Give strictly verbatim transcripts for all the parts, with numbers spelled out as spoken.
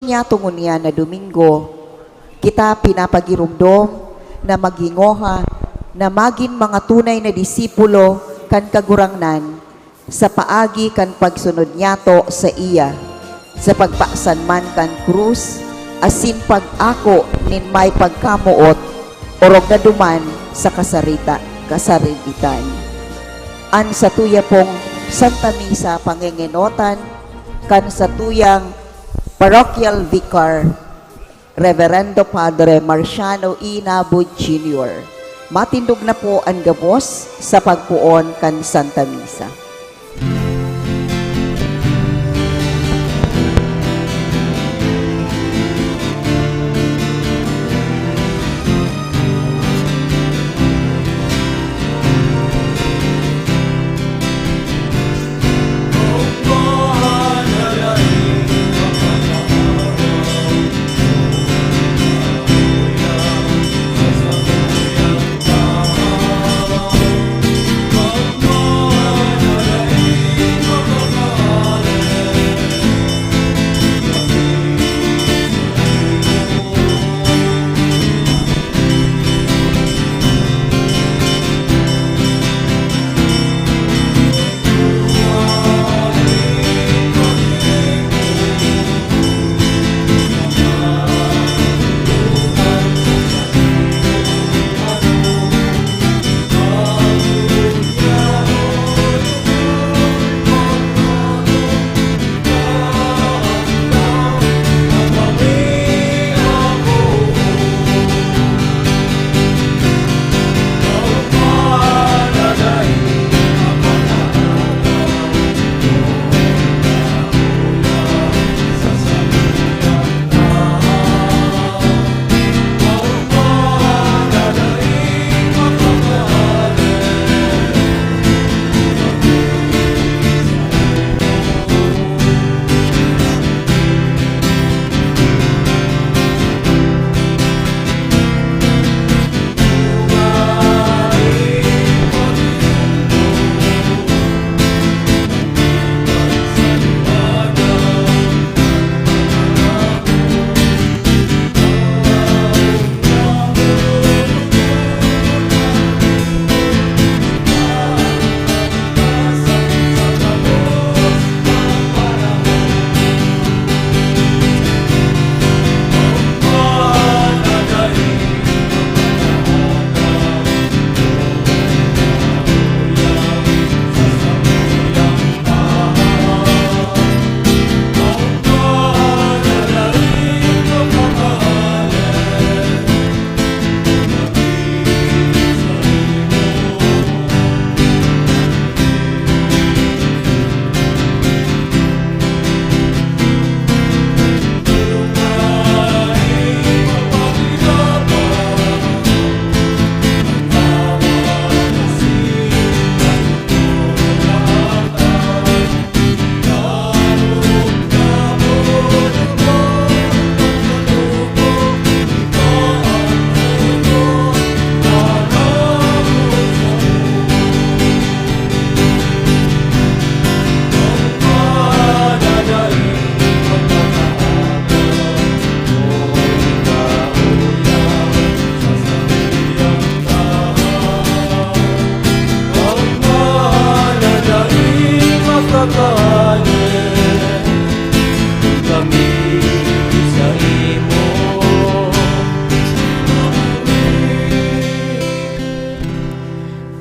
Niyato ngunyan na Domingo, kita pinapagiromdom na maghingoha na magin mga tunay na disipulo kan Kagurangnan sa paagi kan pagsunod niyato saiya, sa pagpasan man kan krus asin pag-ako nin may pagkamoot, orog na duman sa kasarita-, kasaritan. An satuya pong Santa Misa pangengenotan kan satuyang Parochial Vicar, Reverendo Padre Marciano E. Nabud Junior. Matindog na po an gabos sa pagpoon kan Santa Misa.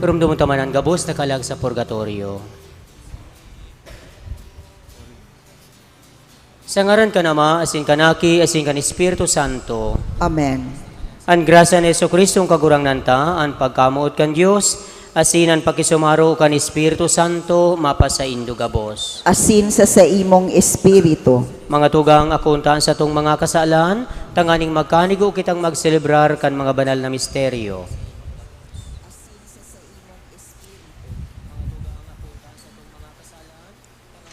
Rumdomon ta man an gabos na kalag sa purgatorio. Sa ngaran kan Ama, asin kan Aki, asin kan Espiritu Santo. Amen. An grasya ni Jesu-Cristong Kagurangnan ta, an pagkamoot kan Dios, asin an pakisumaro kan Espiritu Santo, mapasaindo gabos. Asin sa saimong espiritu. Mga tugang, akoon ta an satong mga kasalan, tanganing magkanigo kitang magselebrar kan mga banal na misteryo.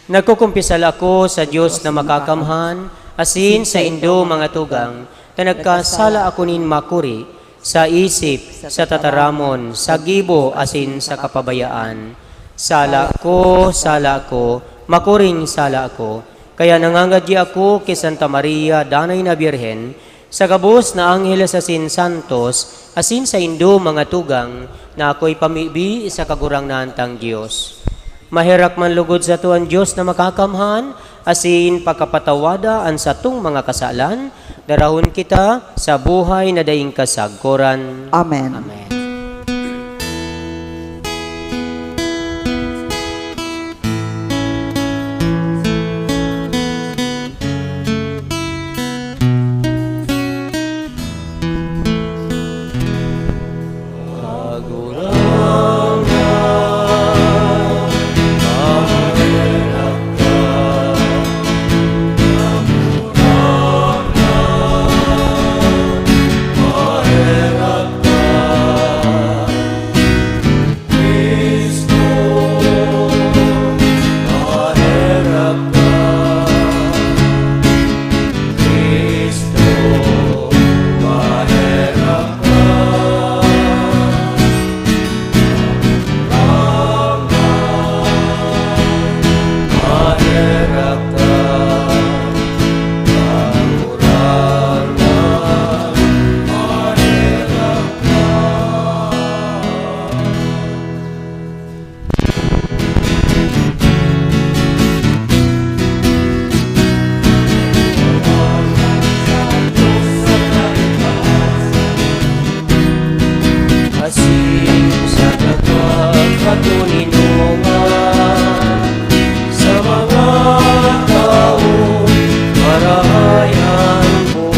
Nagkukumpisal ako sa Dios na makakamhan, asin saindo, mga tugang, ta nagkasala ako nin makuri, sa isip, sa tataramon, sa gibo, asin sa kapabayaan. Sala ko, sala ko, makuring sala ko. Kaya nangangadyi ako ki Santa Maria, danay na Birhen, sa gabos na anghel asin santos, asin saindo, mga tugang, na akoy pamibi sa Kagurangnan tang Dios. Maherak man lugod sato an Dios na Makakamhan, asin pakapatawada an satong mga kasalan, darahon kita sa buhay na daing kasagkoran. Amen. Amen. Asin sa daga katoninongan, sa mga tawo marahay an buot.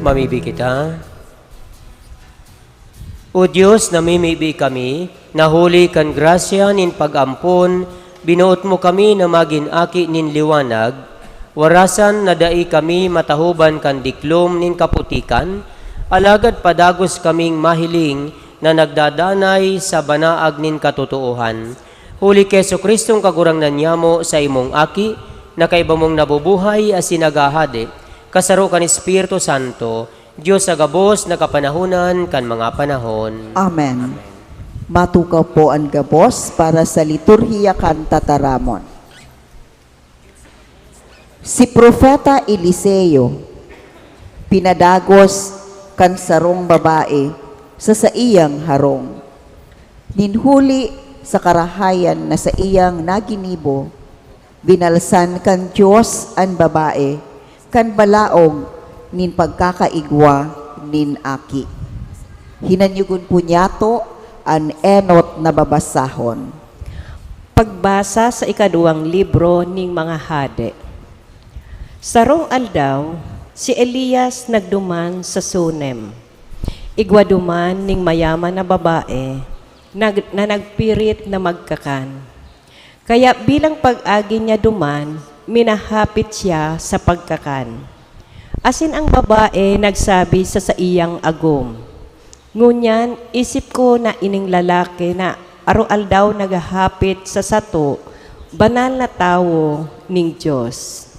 Mamibi kita. O Dios, namimibi kami, na huli kan grasya nin pag-ampon, binoot mo kami na magin aki nin liwanag, warasan na dai kami matahoban kan diklom nin kaputikan, alagad padagos kaming mahiling na nagdadanay sa banaag nin katotoohan. Huli ki Jesu-Cristong Kagurangnan nyamo, saimong Aki, na kaiba mong nabubuhay asin naghahade, kasaro kan Espiritu Santo, Dios sa gabos na kapanahonan kan mga panahon. Amen. Matukaw po an gabos para sa liturhiya kan tataramon. Si Propeta Eliseo pinadagos kan sarong babae sa saiyang harong. Nin huli sa karahayan na saiyang naginibo, binalsan kan Dios an babae kan balaog nin pagkakaigwa nin aki. Hinanyogon po niyato an enot na babasahon. Pagbasa sa ikaduwang libro ning mga Hade. Sarong aldaw, si Elias nagduman sa Sunem. Igwa duman ning mayaman na babae nag-, na nagpirit na magkakan. Kaya bilang pag-agi niya duman, minahapit siya sa pagkakan. Asin ang babae nagsabi sa saiyang agom, "Ngunyan, isip ko na ining lalaki na aroaldaw naghahapit sa sato, banal na tawo ning Dios."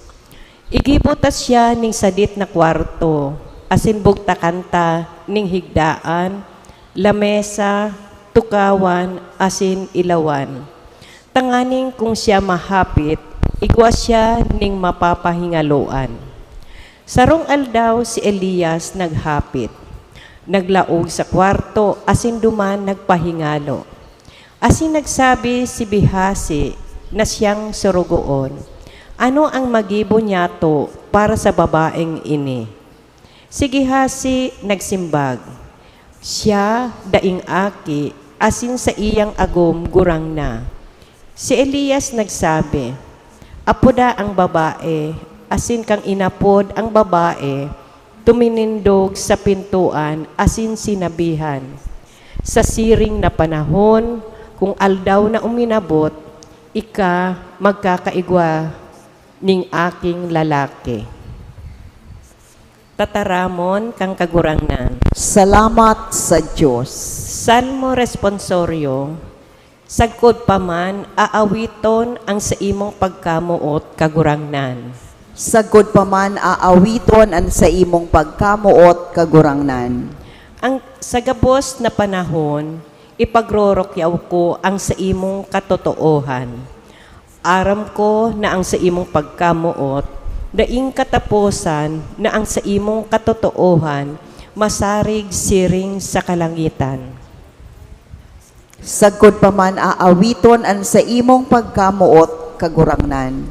Igibo ta siya ning sadit na kwarto, asin bugtakan ta ning higdaan, lamesa, tukawan, asin ilawan. Tanganing kun siya mahapit, igwa siya ning mapapahingaloan. Sarong aldaw si Elias naghapit. Naglaog sa kwarto asin duman nagpahingalo. Asin nagsabi si Gehazi na siyang sorogoon, "Ano ang magibo niyato para sa babaeng ini?" Si Gehazi nagsimbag, "Siya daing aki, asin saiyang agom gurang na." Si Elias nagsabi, "Apoda ang babae," asin kan inapod ang babae, tuminindog sa pintoan asin sinabihan, "Sa siring na panahon, kun aldaw na uminabot, ika magkakaigwa ning aking lalaki." Tataramon kan Kagurangnan. Salamat sa Dios. Salmo Responsorio. Sagkod pa man, aawiton ang saimong pagkamoot, Kagurangnan. Sagkod pa man, aawiton an saimong pagkamoot, Kagurangnan. Ang, sa gabos na panahon, ipagrorokyaw ko ang saimong katotoohan. Aram ko na ang saimong pagkamoot daing kataposan, na ang saimong katotoohan masarig siring sa kalangitan. Sagkod pa man aawiton an saimong pagkamoot, Kagurangnan.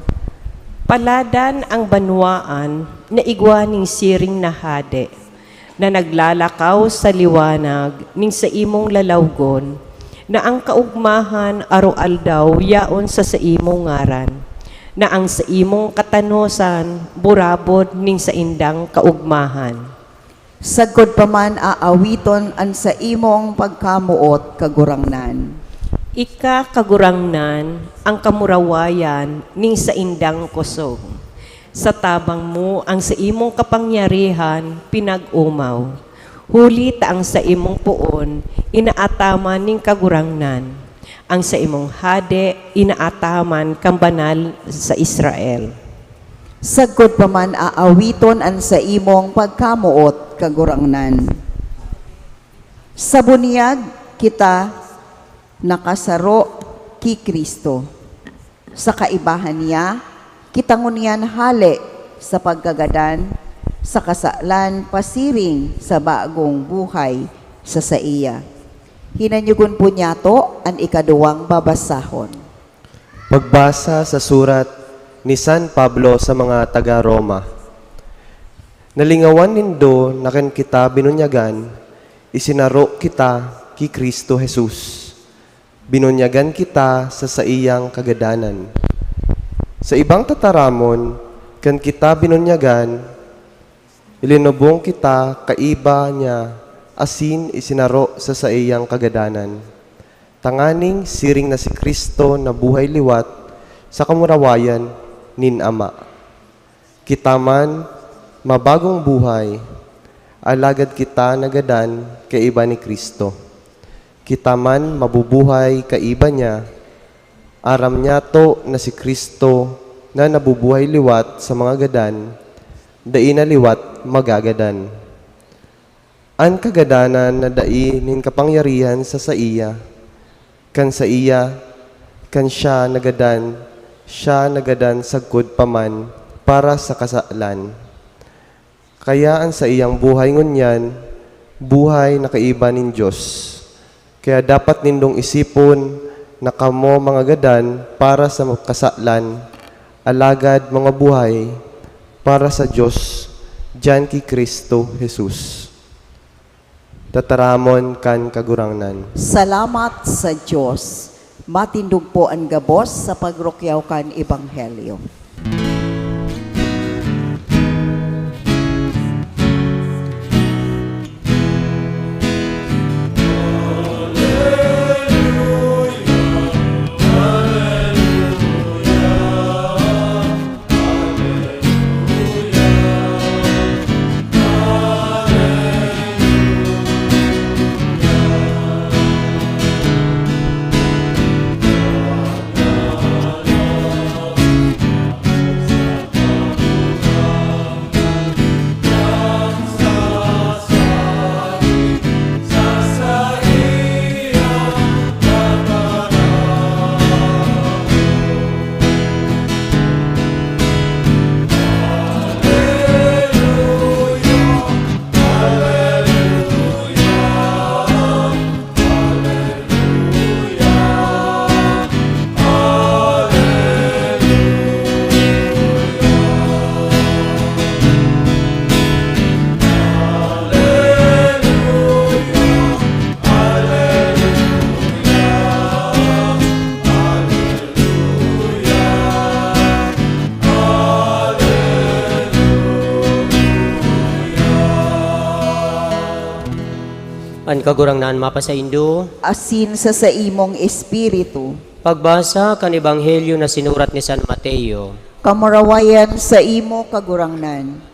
Paladan ang banwaan na igwa nin siring na hade, na naglalakaw sa liwanag nin saimong lalawgon, na ang kaogmahan aroaldaw yaon sa saimong ngaran, na ang saimong katanosan burabod nin saindang kaogmahan. Sagkod pa man aawiton an saimong pagkamoot, Kagurangnan. Ika, Kagurangnan, ang kamurawayan nin saindang kosog. Sa tabang mo ang saimong kapangyarihan pinag-omaw. Huli ta ang saimong poon inaataman nin Kagurangnan, ang saimong hade inaataman kan Banal sa Israel. Sagkod pa man aawiton an saimong pagkamoot, Kagurangnan. Sa bunyag kita nakasaro ki Cristo. Sa kaibahan niya, kita ngunyan hale sa pagkagadan, sa kasalan pasiring sa bagong buhay sa saiya. Hinanyogon po niyato an ikaduwang babasahon. Pagbasa sa surat ni San Pablo sa mga taga Roma. Nalingawan nindo na kan kita binunyagan, isinaro kita ki Cristo Jesus. Binunyagan kita sa saiyang kagadanan. Sa ibang tataramon, kan kita binunyagan, ilinubong kita kaiba niya asin isinaro sa saiyang kagadanan, tanganing siring na si Cristo nabuhay liwat sa kamurawayan nin Ama. Kita man mabagong buhay, alagad kita nagadan kaiba ni Cristo. Kita man mabubuhay kaiba niya, aram niyato na si Cristo na nabubuhay liwat sa mga gadan, dai na liwat magagadan. An kagadanan na dai nin kapangyarihan sa saiya, kan saiya, kan siya nagadan, siya nagadan sagkod pa man para sa kasalan. Kaya an saiyang buhay ngunyan, buhay na kaiba nin Dios. Kaya dapat nindong isipon na kamo mga gadan para sa kasalan, alagad mga buhay para sa Dios diyan ki Cristo Jesus. Tataramon kan Kagurangnan. Salamat sa Dios. Matindog po an gabos sa pagrukyaw kan Ebanghelyo. Kagurangnan mapasaindo. Asin sa saimong espiritu. Pagbasa kan Ebanghelyo na sinurat ni San Mateo. Kamurawayan saimo, Kagurangnan.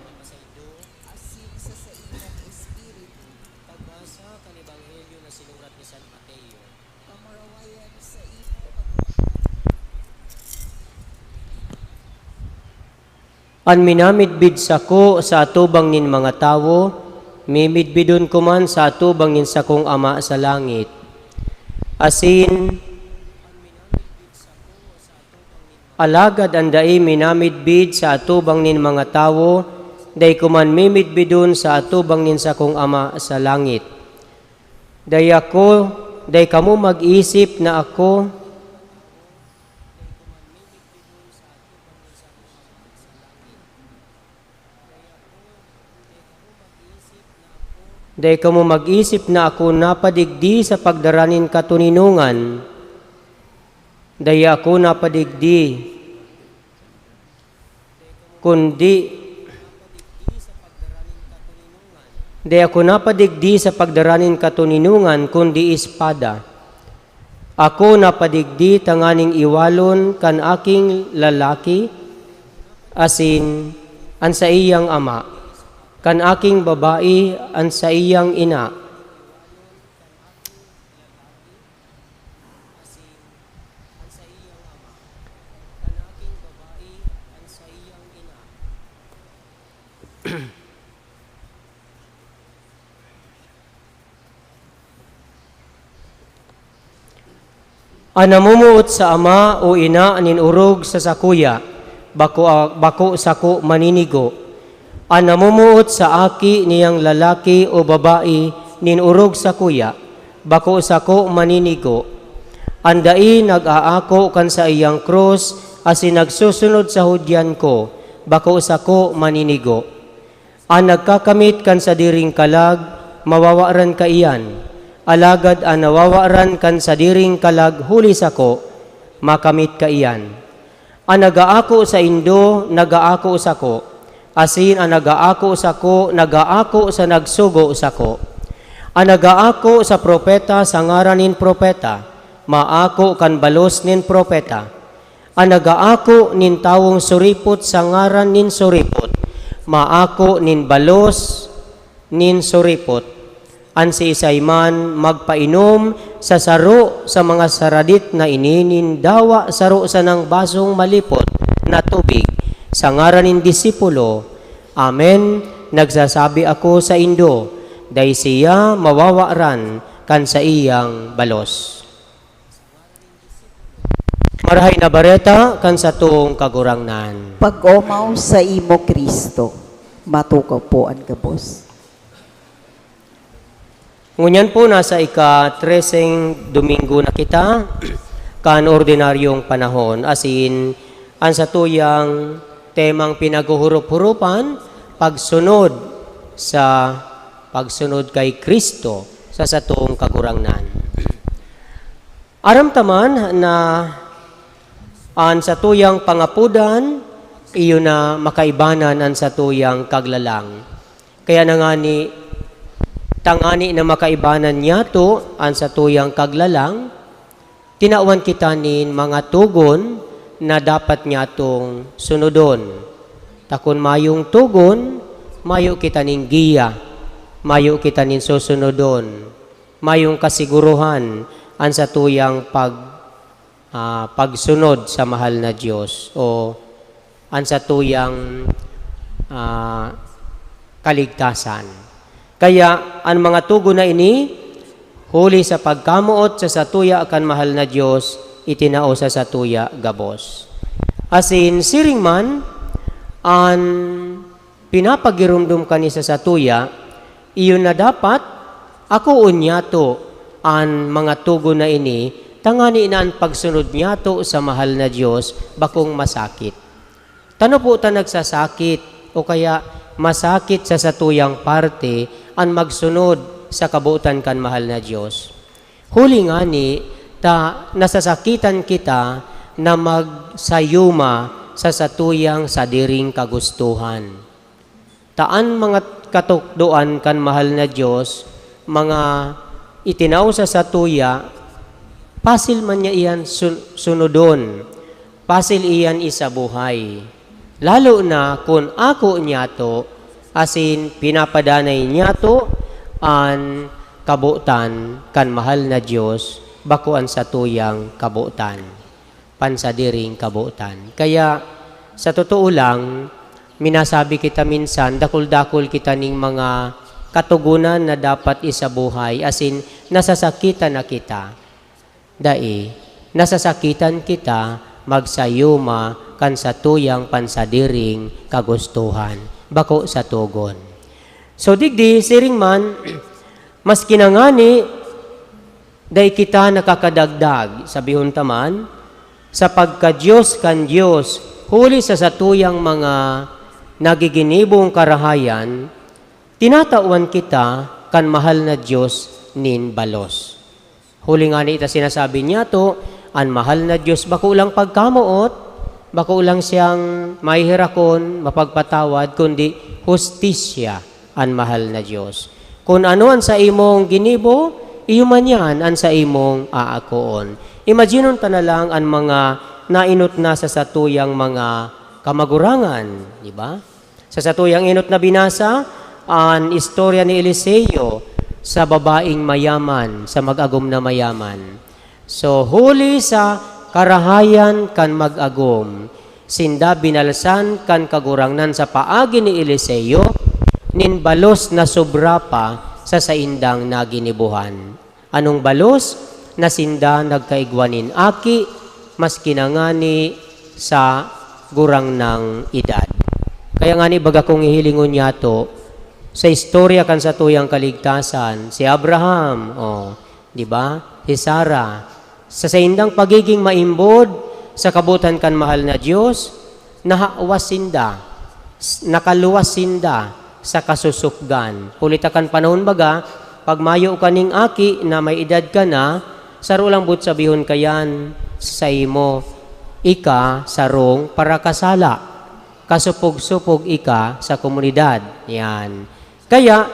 An minamidbid sako sa atubang nin mga tawo, mimidbidon ko man sa atubang nin sakong Ama sa langit. Asin, alagad an dai minamidbid sa atubang nin mga tawo, dai ko man mimidbidon sa atubang nin sakong Ama sa langit. Dai ako, dai kamo mag-isip na ako, Dai kamo mag-isip na ako napadigdi sa pagdara nin katoninongan. Dai ako napadigdi, kundi, dai ako napadigdi sa pagdara nin katoninongan, kundi espada. Ako napadigdi tanganing iwalon kan aking lalaki asin an saiyang ama, kan aking babayi an saiyang ina, An namumuot sa ama o ina nin orog sa sakuya, bako, bako sako maninigo. An namumuot sa aki niyang lalaki o babayi nin orog sakuya, bako sako maninigo. An dai nag-aako kan saiyang krus asin nagsusunod sa hudyan ko, bako sako maninigo. An nagkakamit kan sadiring kalag, mawawaran kaiyan, alagad an nawawaran kan sadiring kalag huli sako, makamit kaiyan. An nagaako saindo, nagaako sako, asin an nagaako sako, nagaako sa nagsugo sako. An nagaako sa propeta sa ngaran nin propeta, maako kan balos nin propeta. An nagaako nin tawong suripot sa ngaran nin suripot, maako nin balos nin suripot. An siisay man magpainom sa saro sa mga saradit na ini nin dawa saro sanang basong malipot na tubig, sa ngaran nin disipulo, amen, nagsasabi ako saindo, dai siya mawawaran kan saiyang balos. Marahay na Bareta kan satong Kagurangnan. Pag-omaw saimo, Cristo. Matukaw po an gabos. Ngunyan po, nasa ika-treseng Domingo na kita kan ordinaryong panahon, asin an satuyang temang pinaghuhurup-hurupan, pagsunod sa pagsunod kay Cristo sa satong Kagurangnan. Aram ta man na an satuyang pangapodan, iyo na makaibanan an satuyang kaglalang. Kaya na ngani, tangani na makaibanan niyato an satuyang kaglalang, tinawan kita nin mga togon na dapat niyatong sunodon. Ta kun mayong togon, mayo kita nin giya, mayo kita nin susunodon. Mayong kasiguruhan an satuyang pag, ah, pagsunod sa mahal na Dios o an satuyang, ah, kaligtasan. Kaya an mga togon na ini, huli sa pagkamoot sa satuya kan mahal na Dios, itinao sa satuya gabos. Asin siring man, an pinapagiromdom kani sa satuya, iyo na dapat akoon niyato an mga togon na ini, tangani na an pagsunod niyato sa mahal na Dios bakong masakit. Tano po ta nagsasakit o kaya masakit sa satuyang parte an magsunod sa kabotan kan mahal na Dios? Huli ngani ta nasasakitan kita na magsayuma sa satuyang sadiring kagustohan. Ta an mga katukdoan kan mahal na Dios, mga itinao sa satuya, pasil man niya iyan sun-, sunodon, pasil iyan isabuhay. Lalo na kun ako niyato, asin pinapadanay niyato an kabotan kan mahal na Dios, bako an satuyang kabotan, pansadiring kabotan. Kaya, sa totoo lang, minasabi kita minsan, dakul-dakul kita ning mga katogonan na dapat isabuhay, asin nasasakitan na kita. Dai, nasasakitan kita magsayuma kan satuyang pansadiring kagustohan, bako sa togon. So, digdi, siring man, maski na ngani, dai kita nakakadagdag, sabihon ta man, sa pagka-Dios kan Dios, huli sa satuyang mga nagiginibong karahayan, tinatawan kita kan mahal na Dios nin balos. Huli ngani ta sinasabi niyato, an mahal na Dios bako lang pagkamoot, bako lang siyang maheherakon, mapagpatawad, kundi hustisya an mahal na Dios. Kun ano an saimong ginibo, iyo man yan an saimong aakoon. Imaginon ta na lang an mga naenot na sa satuyang mga kamagurangan, di ba? Sa satuyang enot na binasa, an istorya ni Eliseo sa babaeng mayaman, sa mag-agom na mayaman. So, huli sa karahayan kan mag-agom, sinda binalsan kan Kagurangnan sa paagi ni Eliseo nin balos na sobra pa sa saindang naginibohan. Anong balos? Na sinda nagkaigwa nin aki, maski na ngani sa gurang nang edad. Kaya ngani baga kong hihilingon niyato, sa istorya kan satuyang kaligtasan, si Abraham, oh, di ba? Si Sarah, sa saindang pagiging maimbod sa kabotan kan mahal na Dios, nahawas sinda, s-, nakaluwas sinda sa kasusupgan. Huli ta kan panahon baga, pag mayo ka ning aki na may edad ka na, saro lang boot sabihon ka yan saimo, ika sarong parakasala. Kasupog-supog ika sa komunidad. Yan. Kaya,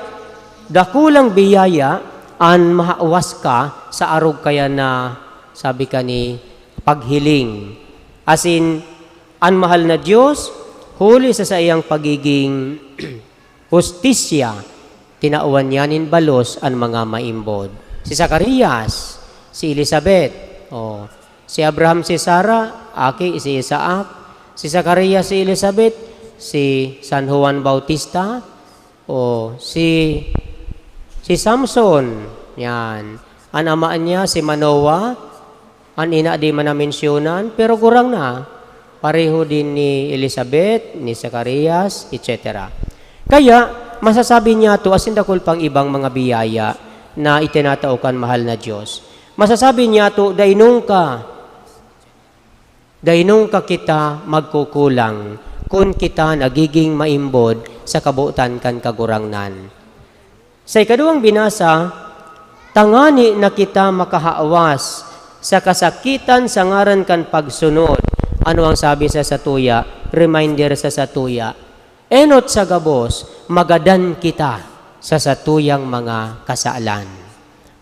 dakulang biyaya an mahawas ka sa arog kaya na, sabi ka ni, paghiling. As in, an mahal na Dios, huli sa saiyang pagiging hustisya, tinawan niya nin balos an mga maimbod. Si Zacarias, si Elizabeth, oh, si Abraham, si Sarah, aki, si Isaac, si Zacarias, si Elizabeth, si San Juan Bautista, oh, si, si Samson, yan. An ama niya, si Manoah, an ina di man namensyonan, pero gurang na. Pareho din ni Elizabeth, ni Zacarias, et cetera. Kaya, masasabi niyato, asin dakul pang ibang mga biyaya na itinatao kan mahal na Dios. Masasabi niyato, dai nungka, dai nungka kita magkukulang kun kita nagiging maimbod sa kabotan kan Kagurangnan. Sa ikaduwang binasa, tangani na kita makahawas sa kasakitan sa ngaran kan pagsunod. Ano ang sabi sa satuya? Reminder sa satuya. Enot sa gabos, magadan kita sa satuyang mga kasalan.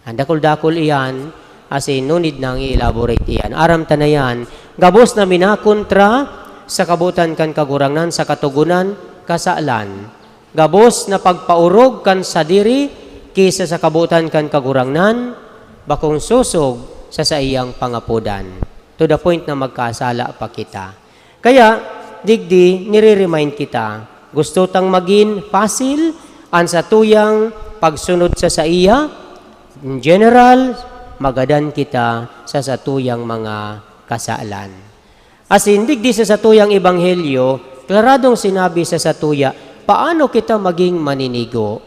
Ang dakul-dakul iyan, as in, no need nang i-elaborate iyan. Aram ta na yan, gabos na minakontra sa kabotan kan Kagurangnan sa katogonan, kasalan. Gabos na pagpaorog kan sadiri ki sa, sa kabotan kan Kagurangnan, bakong sosog sa saiyang pangapodan. To the point na magkasala pa kita. Kaya, digdi, nire-remind kita, gusto tang magin pasil an satuyang pagsunod sa saiya, in general, magadan kita sa satuyang mga kasalan. Asin digdi sa satuyang ebanghelyo, klaradong sinabi sa satuya, paano kita maging maninigo?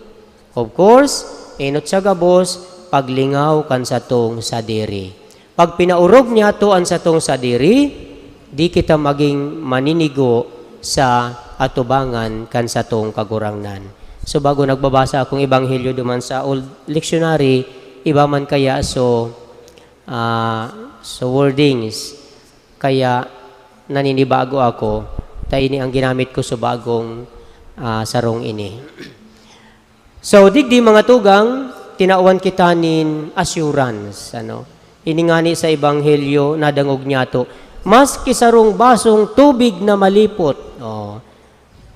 Of course, enot sa gabos, paglingaw kan satong sadiri. Pag pinaorog niyato an satong sadiri, di kita maging maninigo sa atubangan kan satong Kagurangnan. So, bago nagbabasa akong ebanghelyo duman sa old lectionary, iba man kaya so, ah, so wordings. Kaya naninibago ako, ta ini ang ginamit ko sa bagong, ah, sarong ini. So, digdi, mga tugang, tinawan kita nin assurance, ano? Ini ngani sa Ebanghelyo, nadangog niyato, "Maski sarong basong tubig na malipot." Oh,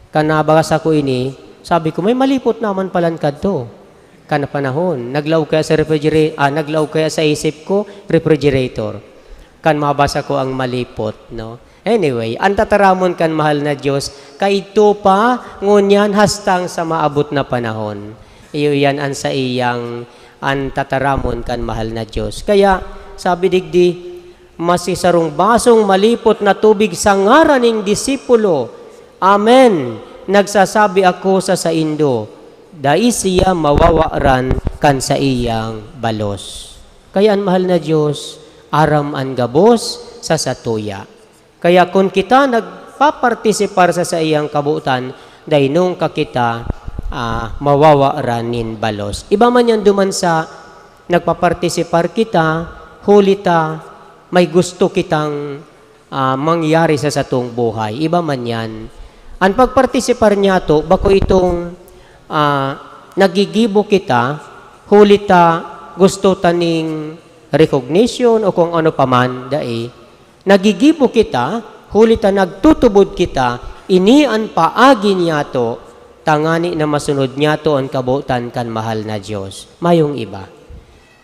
kan nabasa ko ini, sabi ko, "May malipot naman palan kadto." Kan panahon, naglaog kaya sa refrigera-, ah, naglaog kaya sa isip ko, refrigerator. Kan mabasa ko ang malipot, no? Anyway, an tataramon kan mahal na Dios, kaidto pa, ngunyan hastang sa maabot na panahon. Iyo yan an saiyang, an tataramon kan mahal na Dios. Kaya, sabi digdi, "Maski sarong basong malipot na tubig sa ngaran nin disipulo, amen, nagsasabi ako sa saindo, dai siya mawawaran kan saiyang balos." Kaya an mahal na Dios, aram an gabos sa satuya. Kaya kun kita nagpapartisipar sa saiyang kabotan, dai nunka kita, ah, mawawaran nin balos. Iba man yan duman sa nagpapartisipar kita, huli ta may gusto kitang, ah, mangyari sa satong buhay. Iba man yan. An pagpartisipar niyato, bako itong, ah, nagigibo kita, huli ta gusto ta ning recognition o kung ano pa man, dai. Nagigibo kita, huli ta nagtutubod kita, ini an paagi niyato, tangani na masunod niyato an kabotan kan mahal na Dios. Mayong iba.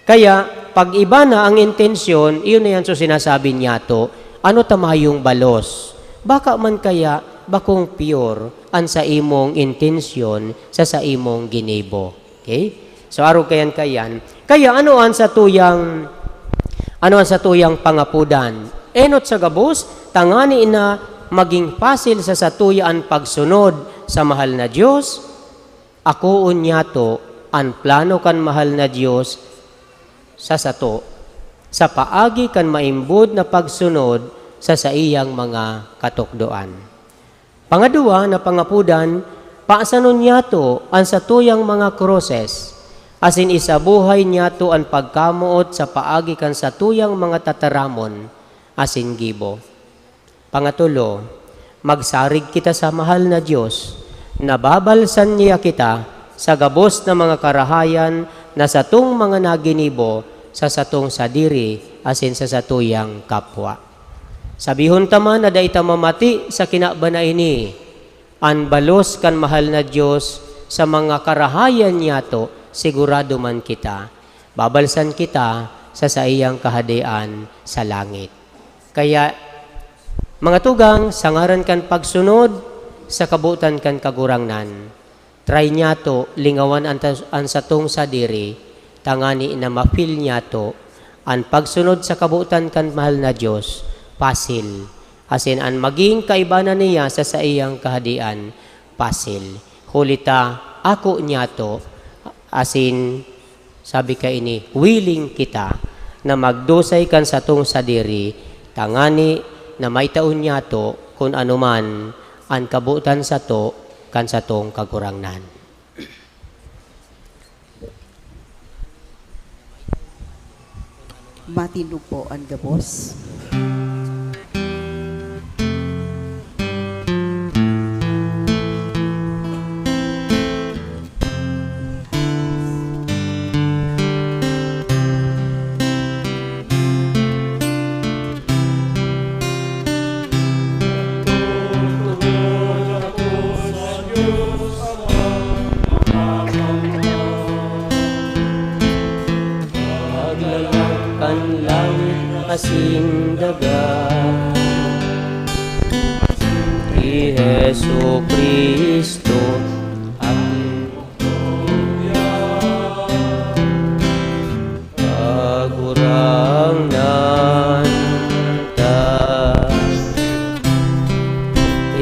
Kaya, pag iba na ang intensyon, iyon na yan so sinasabi niyato, ano ta mayong balos? Baka man kaya bakong pure an saimong intensyon sa saimong ginibo. Okay? So, arog kayan-kayan. Kaya ano an satuyang, ano an satuyang pangapodan? Enot sa gabos, tangani na maging pasil sa satuya an pagsunod sa mahal na Dios, akoon niyato an plano kan mahal na Dios sa sato, sa paagi kan maimbod na pagsunod sa saiyang mga katukdoan. Pangaduwa na pangapodan, pasanon niyato an satuyang mga kroses, asin isabuhay niyato an pagkamoot sa paagi kan satuyang mga tataramon asin gibo. Pangatolo, magsarig kita sa mahal na Dios, nababalsan niya kita sa gabos na mga karahayan na satong mga naginibo sa satong sadiri asin sa satuyang kapwa. Sabihon ta man na dai ta mamati sa kinaban na ini, an balos kan mahal na Dios sa mga karahayan niyato, sigurado man kita, babalsan kita sa saiyang Kahadean sa langit. Kaya, mga tugang, sa ngaran kan pagsunod sa kabotan kan Kagurangnan, try niyato lingawan an ta-, an satong sadiri, tangani na ma-feel niyato an pagsunod sa kabotan kan mahal na Dios, pasil, asin an magin kaibanan niya sa saiyang Kahadean, pasil. Huli ta, ako niyato, asin sabi kaini, willing kita na magdusay kan satong sadiri, tangani na maitao niyato kun ano man an kabotan sato kan satong Kagurangnan. Matindog po an gabos. Paglalang kan langit asin daga, si Jesu-Cristo, ang Kagurangnan ta.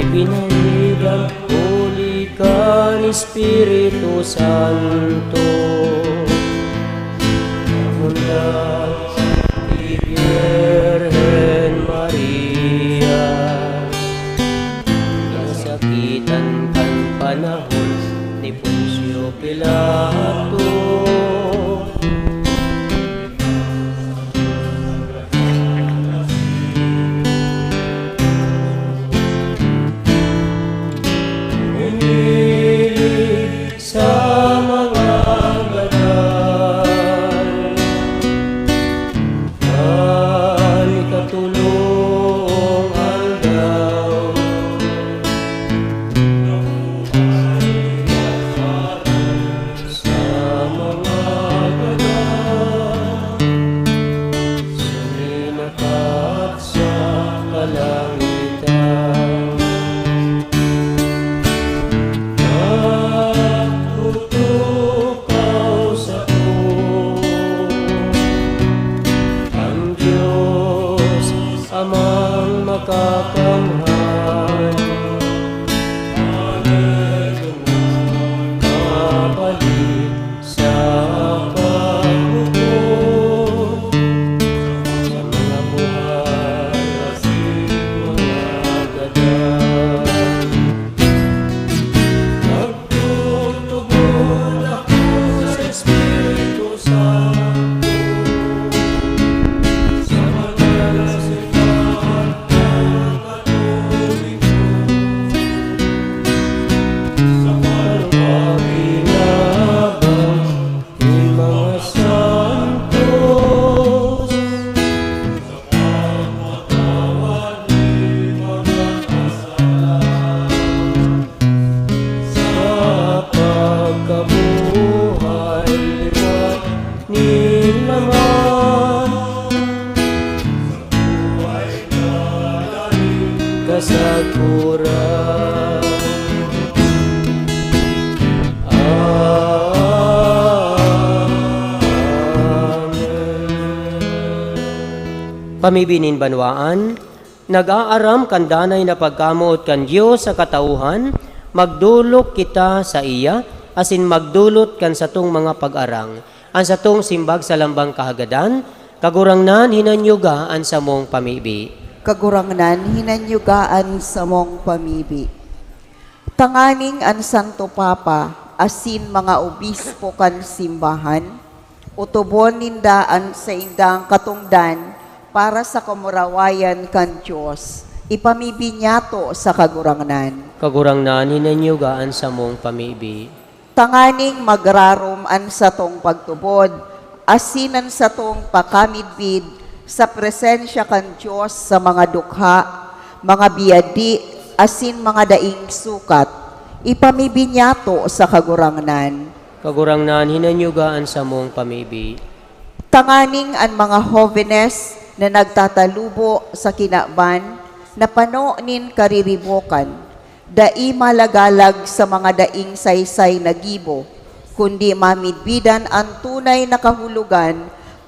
Ipinahayag huli kan Espiritu Santo. Mula si Birhen Maria, nasakitan kan panahon ni Poncio Pilato. Umiling sa mga kalangitan. Nagtutukaw sako ang Diyos Amang Makakamhan. Mabalik sa pagbuko sa mga buhay asin mga gadan. Nagtutugon ako sa Espiritu Santo, sa banal na simbahan na Katoliko, sa pagkakinabang nin mga santos, sa pagpatawad nin mga kasalanan, sa pagkabuhay liwat nin Ama, sa buhay na daing kasaguran. Amen. Pamibi nin banwaan, nag-aaram kan danay na pagkamoot kan Dios sa katauhan, magdolok kita saiya, asin magdolot kan satong mga pag-arang. An satong simbag sa lambang kahagadan, Kagurangnan, hinanyuga an samong pamibi. Kagurangnan, hinanyuga an samong pamibi. Tanganing an Santo Papa asin mga obispo kan simbahan, otobon ninda an saindang katongdan para sa kamurawayan kan Dios. Ipamibi niyato sa Kagurangnan. Kagurangnan, hinanyuga an samong pamibi. Tanganing magrarom an satong pagtubod asin an satong pakamidbid sa presensya kan Dios sa mga dukha, mga biyadi, asin mga daing sukat, ipamibi niyato sa Kagurangnan. Kagurangnan, hinanyuga an samong pamibi. Tanganing an mga hobenes na nagtatalubo sa kinaban na pano nin kariribokan, dai malagalag sa mga daing saysay na gibo, kundi mamidbidan an tunay na kahulogan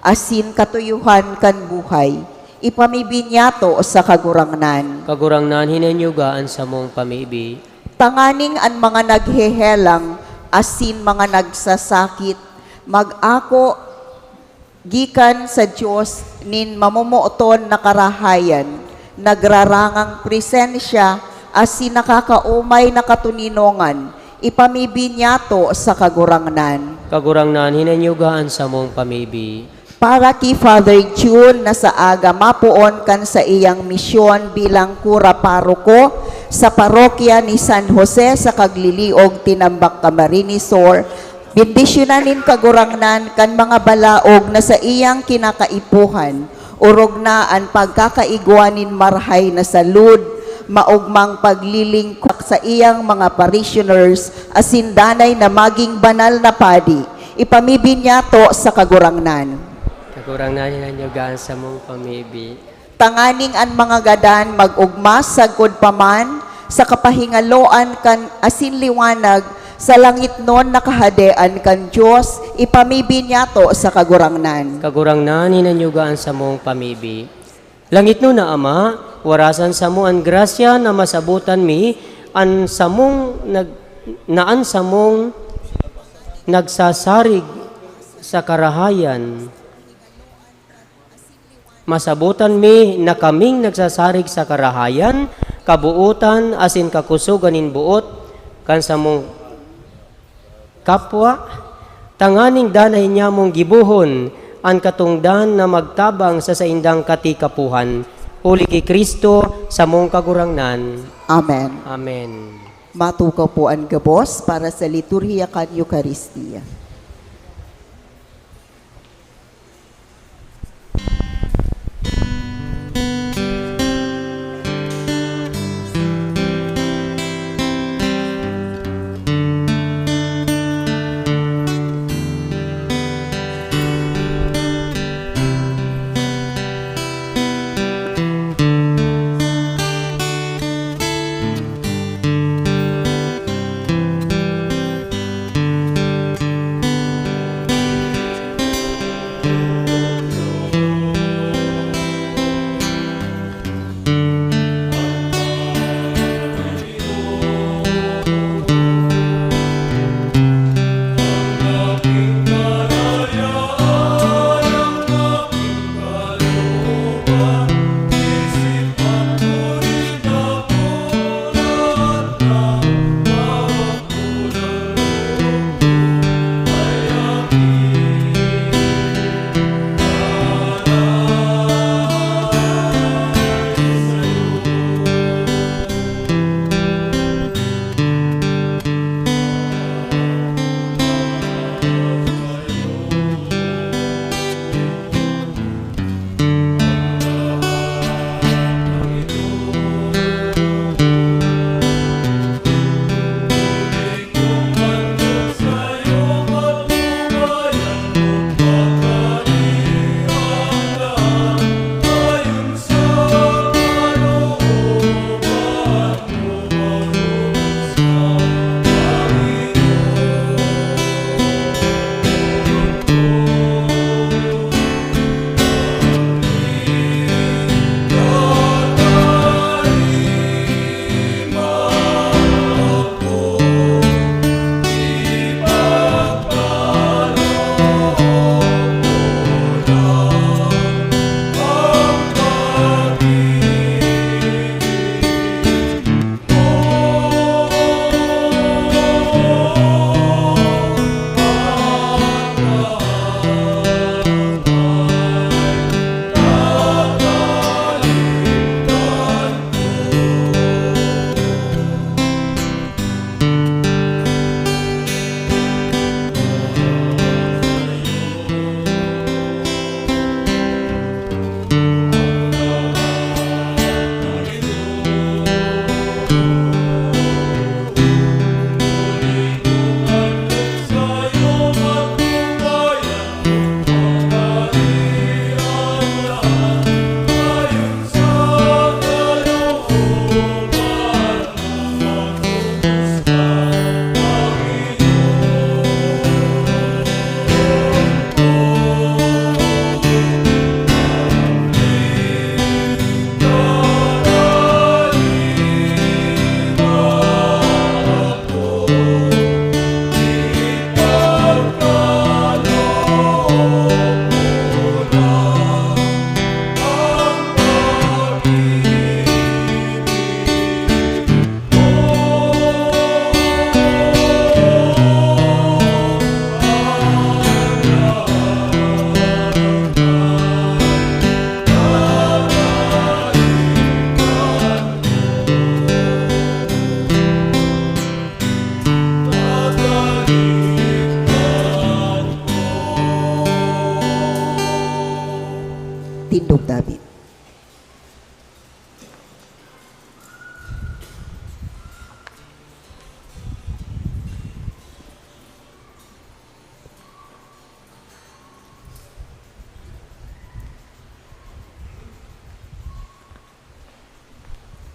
asin katuyohan kan buhay. Ipamibi niyato sa Kagurangnan. Kagurangnan, hinanyuga an samong pamibi. Tanganing an mga naghehelang asin mga nagsasakit mag-ako gikan sa Dios nin mamomoton na karahayan, nagrarangang presensya, asin nakakaomay na katoninongan, ipamibi niyato sa Kagurangnan. Kagurangnan, hinanyuga an samong pamibi. Para ki Father Jun na sa aga mapoon kan saiyang misyon bilang kura paroko sa parokya ni San Jose sa Kagliliog, Tinambac, Camarines Sur, bendisyonan nin Kagurangnan kan mga balaog na saiyang kinakaipuhan, orog na an pagkakaigwa nin marahay na salud, maogmang paglilingkod sa iyang mga parishioners, asin danay na maging banal na padi. Ipamibi niyato sa Kagurangnan. Kagurangnan, hinanyuga an samong pamibi. Tanganing an mga gadan mag-ogma sagkod pa man sa kapahingaloan kan asin liwanag sa langitnon na kahadean kan Dios, ipamibi niyato sa Kagurangnan. Kagurangnan, hinanyuga an samong pamibi. Langitnon na Ama, warasan samo an grasya na masabotan mi an samong nag-, na an samong nagsasarig sa karahayan. Masabotan mi na kaming nagsasarig sa karahayan, kabootan, asin kakusogan nin boot kan samong kapwa, tanganing danay nyamong gibohon an katongdan na magtabang sa saindang katikapohan, huli ki Cristo, samong Kagurangnan. Amen. Amen. Matukaw po an gabos para sa liturhiya kan Eukaristia.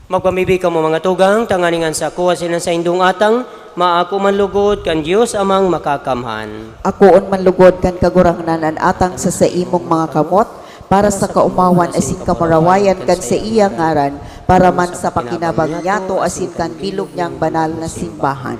Magpamibi kamo, mga tugang, tanganing an sako asin an saindong atang maako man lugod kan Dios Amang Makakamhan. Akoon man lugod kan Kagurangnan an atang sa saimong mga kamot, para sa kaomawan asin kamurawayan kan saiyang ngaran, para man sa pakinabang niyato asin kan bilog niyang banal na simbahan.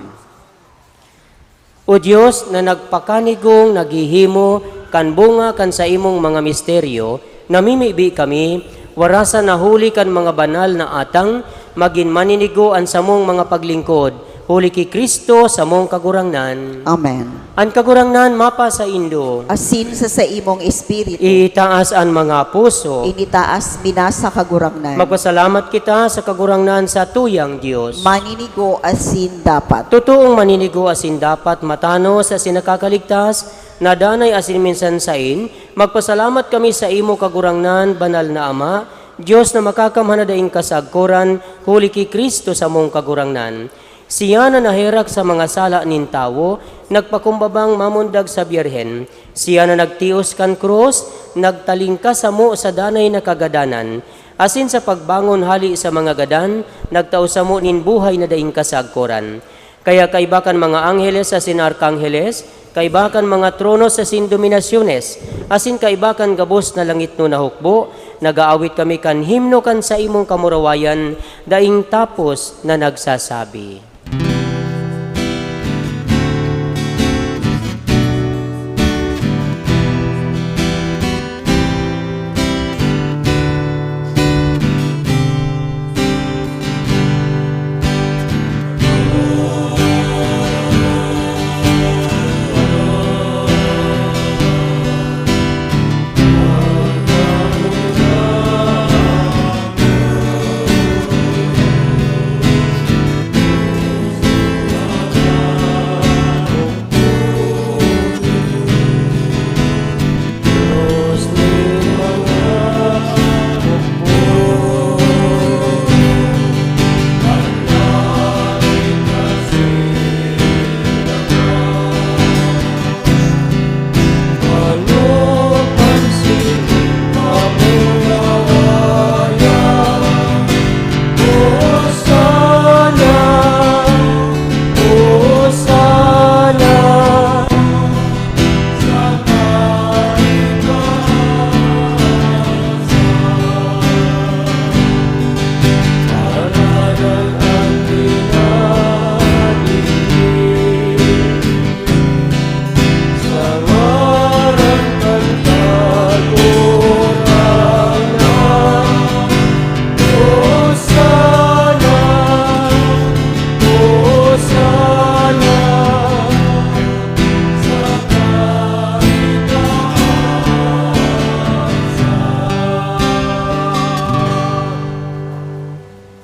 O Dios, na nagpakanigong naghihimo kan bunga kan saimong mga misteryo, namimibi kami, warasan na huli kan mga banal na atang, magin maninigo an samong mga paglingkod, huli ki Cristo, samong Kagurangnan. Amen. An Kagurangnan mapasaindo. Asin sa saimong espiritu. Iitaas an mga puso. Initaas mi na sa Kagurangnan. Magpasalamat kita sa Kagurangnan, satuyang Dios. Maninigo asin dapat. Totoong maninigo asin dapat, matanos asin nakakaligtas, na danay asin minsan sain, magpasalamat kami saimo, Kagurangnan, Banal na Ama, Dios na makakamhan na daing kasagkoran, huli ki Cristo samong Kagurangnan. Siya na naherak sa mga sala nin tawo, nagpakumbabang mamundag sa Birhen. Siya na nagtios kan krus, nagtalingkas samo sa danay na kagadanan, asin sa pagbangon hali sa mga gadan, nagtao samo nin buhay na daing kasagkoran. Kaya kaiba kan mga angheles asin arkangheles, kaiba kan mga tronos asin dominasyones, asin kaiba kan gabos na langitnon na hukbo, nag-aawit kami kan himno kan saimong kamurawayan, daing tapos na nagsasabi.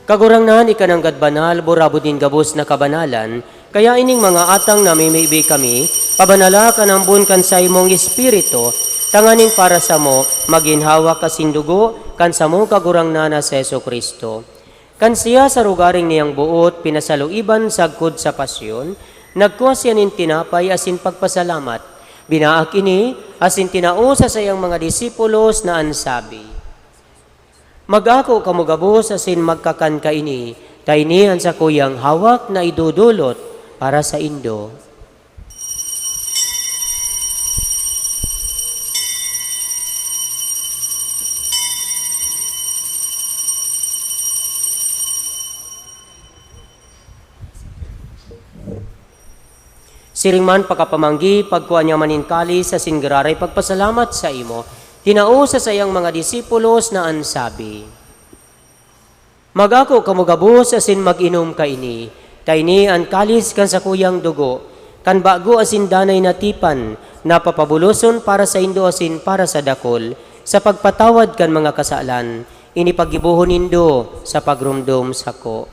Kagurangnan, ika nanggad banal, burabod nin gabos na kabanalan, kaya ining mga atang namimibi kami, pabanala kan ambon kan saimong Espiritu, tanganing para samo magin hawak asin dugo kan samong Kagurangnan na si Jesu-Cristo. Kan siya sa rogaring niyang boot pinasaluiban sagkod sa pasyon, nagkua siya nin tinapay asin pagpasalamat. Binaak ini asin tinao sa saiyang mga disipulos na an sabi, "Mag-ako kamo gabos asin magkakan kaini, ta ini an sakuyang hawak na idodolot para saindo." Siring man pakapamanggi, pagkua niya man nin kalis asin giraray pagpasalamat saimo, tinao sa saiyang mga disipulos na an sabi, "Mag-ako kamo gabos asin mag-inom kaini, ta ini an kalis kan sakuyang dugo, kan bago asin danay na tipan, na papabuloson para saindo asin para sa dakul, sa pagpatawad kan mga kasalan. Ini paggibohon nindo sa pagromdom sako."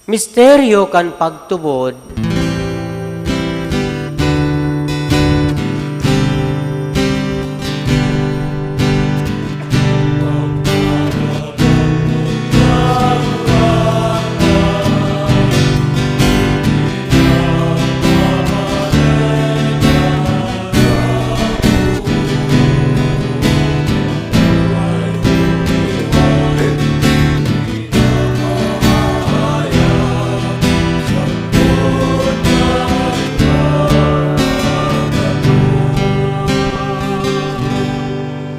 Misteryo kan pagtubod.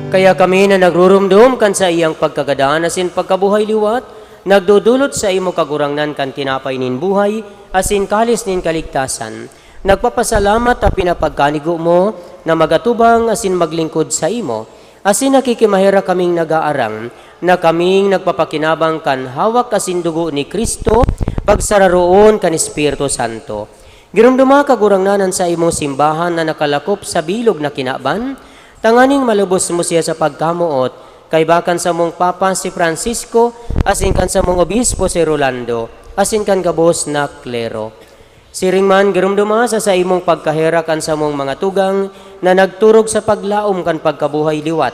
Kaya kami na nagrurumdom kan saiyang pagkagadan asin pagkabuhay liwat, nagdodolot saimo, Kagurangnan, kan tinapay nin buhay asin kalis nin kaligtasan. Nagpapasalamat ta pinapagkanigo mo na magatubang asin maglingkod saimo, asin nakikimaherak kaming nag-aarang na kaming nagpapakinabang kan hawak asin dugo ni Cristo, pagsararoon kan Espiritu Santo. Giromdoma, Kagurangnan, an saimong simbahan na nakalakop sa bilog na kinaban, tanganing malubos mo siya sa pagkamoot, kaiba kan samong Papa si Francisco, asin kan samong Obispo si Rolando, asin kan gabos na klero. Siring man, giromdoma sa saimong pagkaherak an samong mga tugang na nagturog sa paglaom kan pagkabuhay liwat,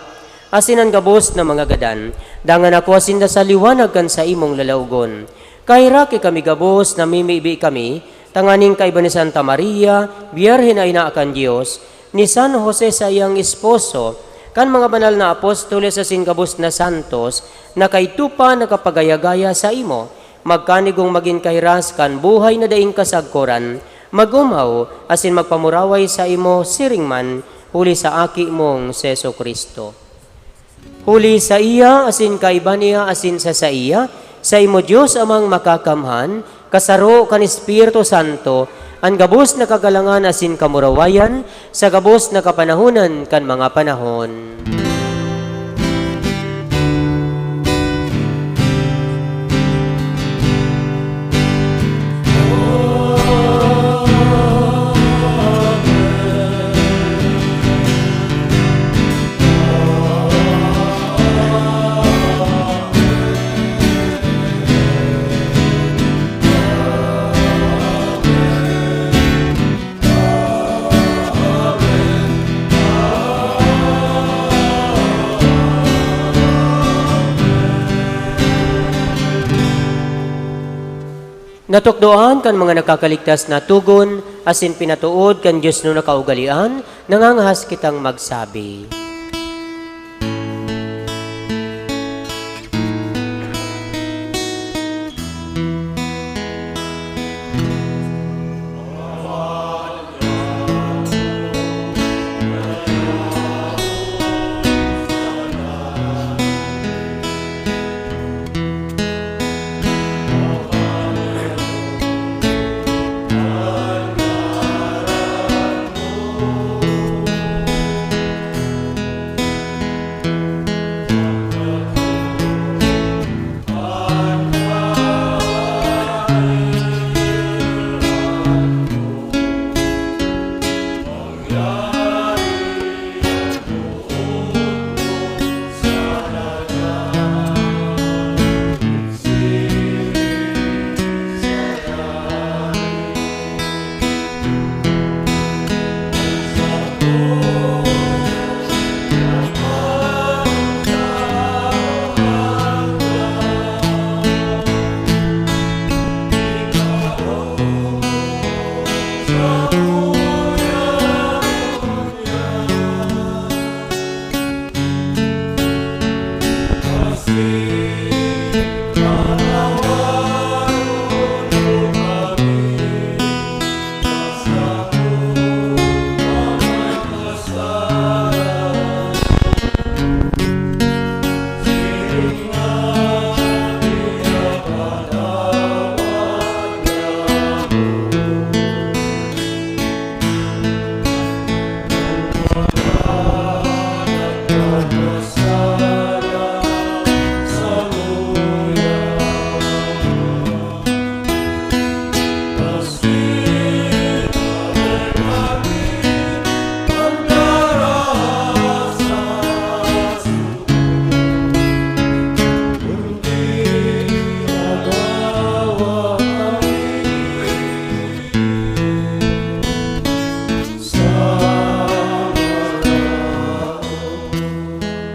asin an gabos na mga gadan. Dangan akoa sinda sa liwanag kan saimong lalaogon. Kaheraki kami gabos, namimibi kami, tanganing kaiba ni Santa Maria, Birhen na ina kan Dios, ni San Jose saiyang esposo, kan mga banal na apostoles asin gabos na santos na kaidto pa nakapagaya-gaya saimo, magkanigong magin kahiras kan buhay na daing kasagkoran, mag-omhaw asin magpamuraway saimo siring man, huli sa Aki mong si Jesu-Cristo. Huli saiya, asin kaiba niya, asin sa saiya, saimo Dios Amang Makakamhan, kasaro kan Espiritu Santo, an gabos na kagalangan asin kamurawayan, sa gabos na kapanahonan kan mga panahon. Natukdoan kan mga nakakaligtas na togon asin pinatood kan diosnon na kaugalean, nangangahas kitang magsabi.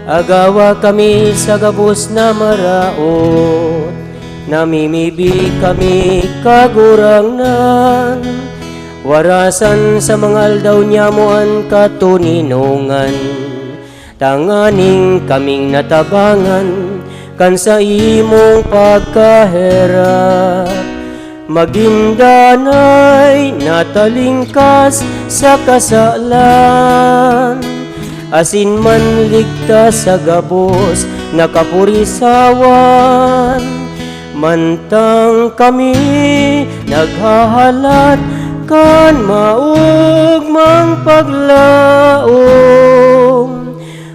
Agawa kami sa gabos na maraot, namimibi kami, Kagurangnan. Warasan sa mga aldaw niamo an katoninongan, tanganing kaming natabangan kan saimong pagkaherak, magin danay, natalingkas sa kasalan, asin manligtas sa gabos na kapurisawan, mantang kami naghahalat kan maogmang paglaom,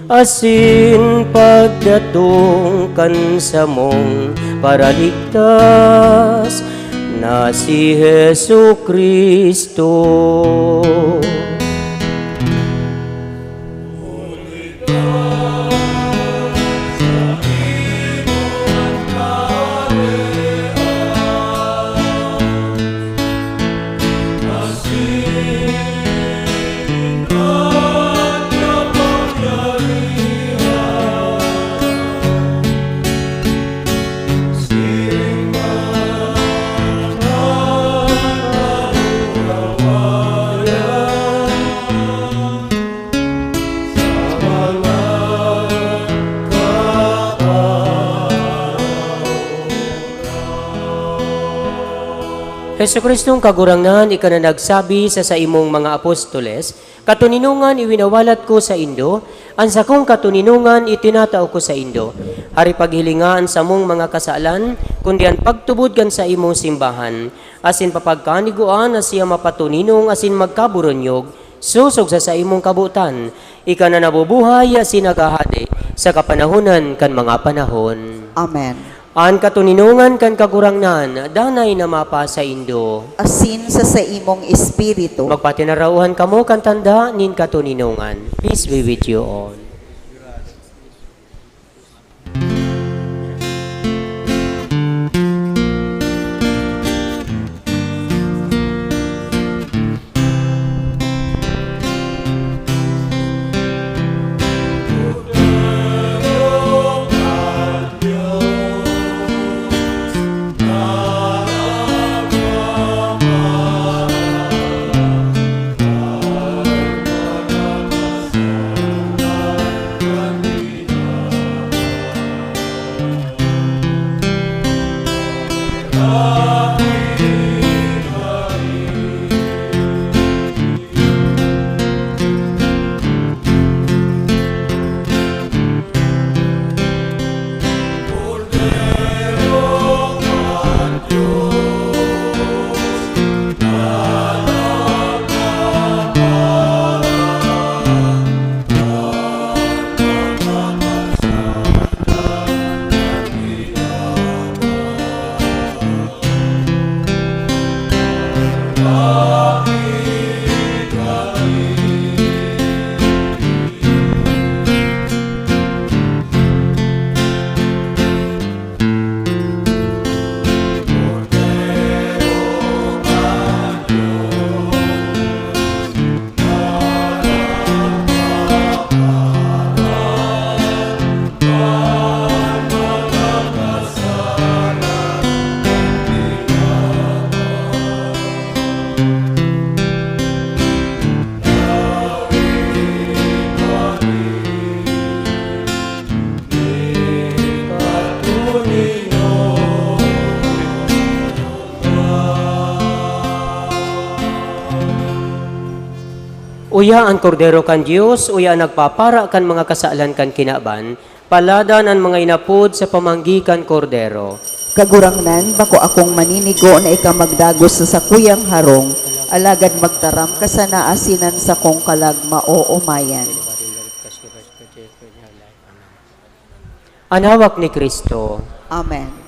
asin pagdatong kan samong Paraligtas na si Jesu-Cristo. Jesu-Cristong Kagurangnan, ika na nagsabi sa saimong mga apostoles, "Katoninongan iwinawalat ko saindo, an sakong katoninongan itinatao ko saindo." Hari, paghilinga an samong mga kasalan, kundi an pagtubod kan saimong simbahan, asin papagkanigua na siya mapatoninong asin magkaboronyog, sosog sa saimong kabotan. Ika na nabubuhay asin naghahade sa kapanahonan kan mga panahon. Amen. An katoninongan kan Kagurangnan danay na mapasaindo. Asin sa saimong espiritu. Magpatinarauhan kamo kan tanda nin katoninongan. Peace be with you all. Uya an Kordero kan Dios, uya an nagpapara kan mga kasalan kan kinaban. Paladan an mga inapod sa pamanggi kan Kordero. Kagurangnan, bako akong maninigo na ika magdagos sa sakuyang harong, alagad magtaram ka sana asin an sakong kalag maoomayan. An hawak ni Cristo. Amen.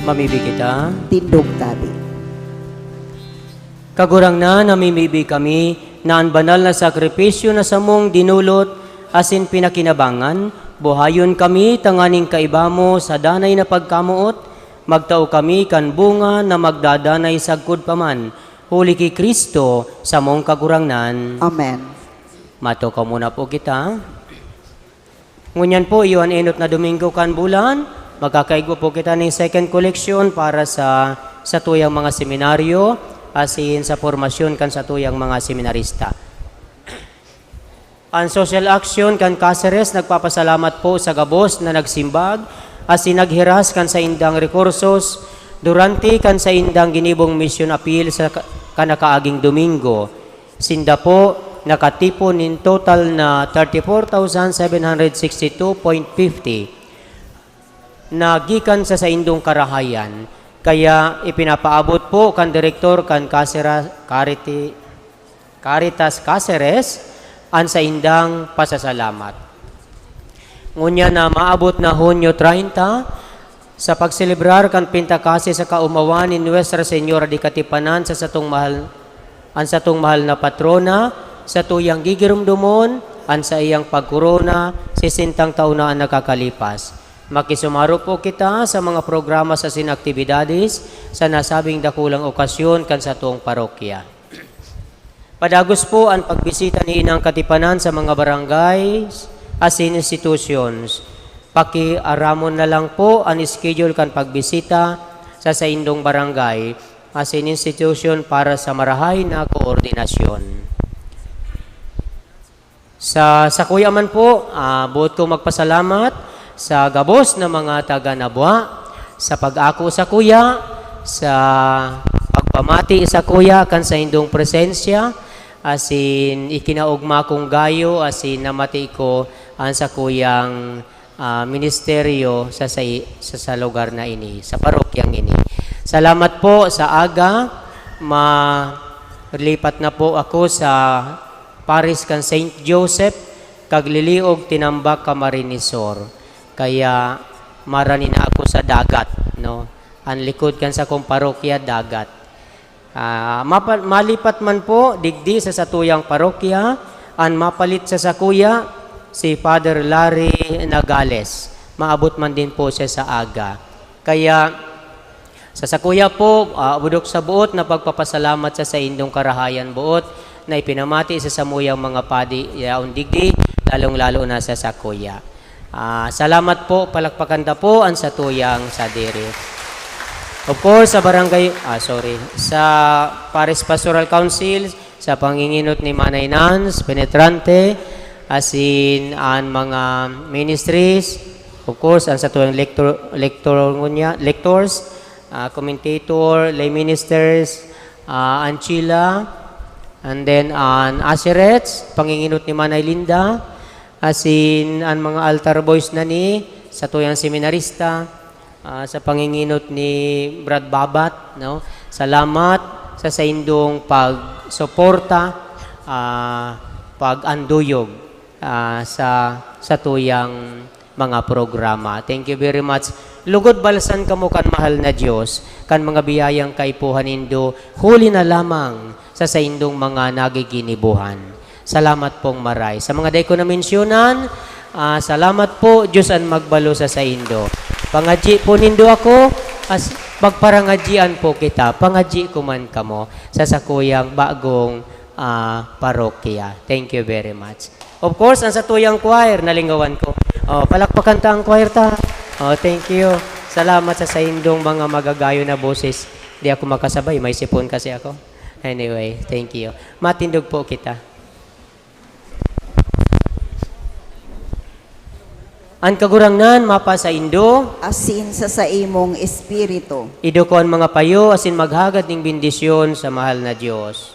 Mamibi kita. Tindog tabi. Kagurangnan, namimibi kami na an banal na sakripisyo na samong dinulot asin pinakinabangan, buhayon kami tanganing kaiba mo sa danay na pagkamoot, magtao kami kan bunga na magdadanay sagkod pa man, huli ki Cristo, samong Kagurangnan. Amen. Matukaw muna po kita. Ngunyan po, iyo an enot na Domingo kan bulan. Magkakaigwa po kita nin second collection para sa satuyang mga seminaryo, asin sa pormasyon kan satuyang mga seminarista. An Social Action kan Caceres nagpapasalamat po sa gabos na nagsimbag asin naghiras kan saindang rekursos durante kan saindang ginibong mission appeal sa ka-, kanakaaging Domingo. Sinda po nakatipon nin total na thirty-four thousand seven hundred sixty-two point fifty na gikan sa saindong karahayan. Kaya ipinapaabot po kan direktor kan Casera-, Cariti-, Caritas Caceres an saindang pasasalamat. Ngunyan na maabot na Hunyo treinta, sa pagselebrar kan Pintakasi sa kaomawan ni Nuestra Señora de Katipanan sa satong mahal, an satong mahal na patrona, satuyang gigiromdomon an saiyang pagkorona, sesentang taon na an nakakalipas. Makisumaro po kita sa mga programa asin aktibidades sa nasabing dakulang okasyon kan satong parokya. Padagos po an pagbisita ni Inang Katipanan sa mga barangay asin institutions. Pakiaramon na lang po an schedule kan pagbisita sa saindong barangay asin institution para sa marahay na koordinasyon. Sa sakuya man po, ah, boot ko magpasalamat sa gabos na mga taga Nabua sa pag-ako sakuya, sa pagpamati sakuya kan saindong presensya, asin ikinaogma kong gayo, asin namati ko an sakuyang, ah, ministeryo sa, sa, sa, sa lugar na ini, sa parokyang ini. Salamat po sa aga, malipat na po ako sa Paris kan Saint Joseph, kag liliog tinambak ka marinisor. Kaya marani na ako sa dagat, no? An likod kan sakong parokya, dagat. Ah, mapa-, malipat man po digdi sa satuyang parokya, an mapalit sa sakuya, si Father Larry Nagales. Maabot man din po siya sa aga. Kaya, sa sakuya po, ah, budok sa boot na pagpapasalamat sa saindong karahayan boot na ipinamati sa samuyang mga padi yaon digdi, lalong-lalo na sa sakuya. Ah, salamat po, palakpakan ta po an satuyang sadiri. Of course, sa barangay, ah, sorry, sa Parish Pastoral Council, sa panginginot ni Manay Nans Penetrante, asin an mga ministries, of course, an satuyang lector-, lector ngunya, lectors, ah, commentator, lay ministers, ah, Anchila, and then an usherettes, panginginot ni Manay Linda, asin an mga altar boys na ni satuyang seminarista, ah, sa panginginot ni Brad Babat, no? Salamat sa saindong pagsuporta, ah, pag-anduyog, ah, sa satuyang mga programa. Thank you very much. Lugod balsan kamo kan mahal na Dios, kan mga biyayang kaipuhan nindo, huli na lamang sa saindong mga nagiginibuhan. Salamat pong maray. Sa mga dai ko namensyonan, ah, salamat po, Diyos an magbalo sa saindo. Pangadyi po nindo ako, as pagparangadyian po kita, pangadyi ko man kamo sa sakuyang bagong, ah, parokya. Thank you very much. Of course, ang satuyang choir, nalingawan ko. Oh, palakpakan ta ang choir ta. Oh, thank you. Salamat sa saindong mga magagayon na boses. Di ako makasabay, may sipon kasi ako. Anyway, thank you. Matindog po kita. An Kagurangnan mapasaindo. Asin sa saimong espiritu. Iduko an mga payo asin maghagad ning bendisyon sa mahal na Dios.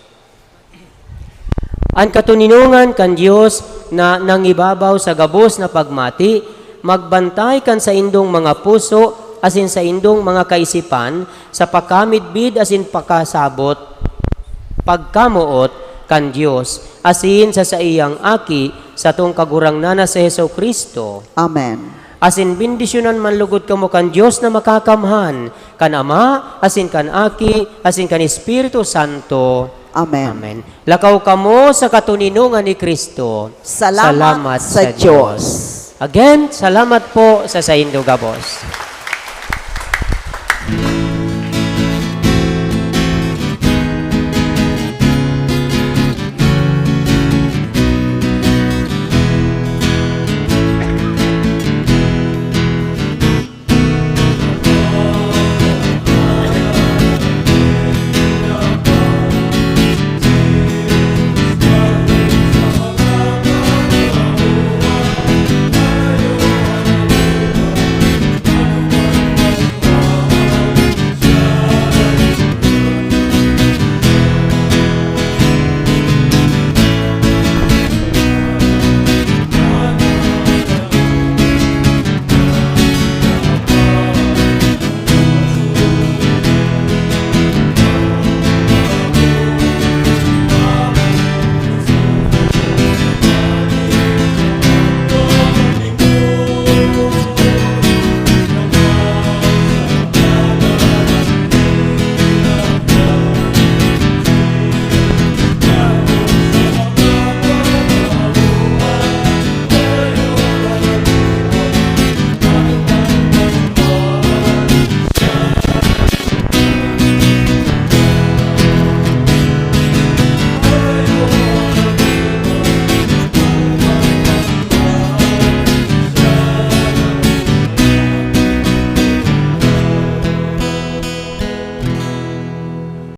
An katoninongan kan Dios na nangibabaw sa gabos na pagmati, magbantay kan saindong mga puso asin saindong mga kaisipan sa pakamidbid asin pakasabot, pagkamoot kan Dios, asin sa saiyang Aki, satong Kagurangnan na si Jesu-Cristo. Amen. Asin bendisyonan man lugod kamo kan Dios na Makakamhan, kan Ama, asin kan Aki, asin kan Espiritu Santo. Amen. Amen. Lakaw kamo sa katoninongan ni Cristo. Salamat sa Diyos. Again, salamat po sa saindo gabos.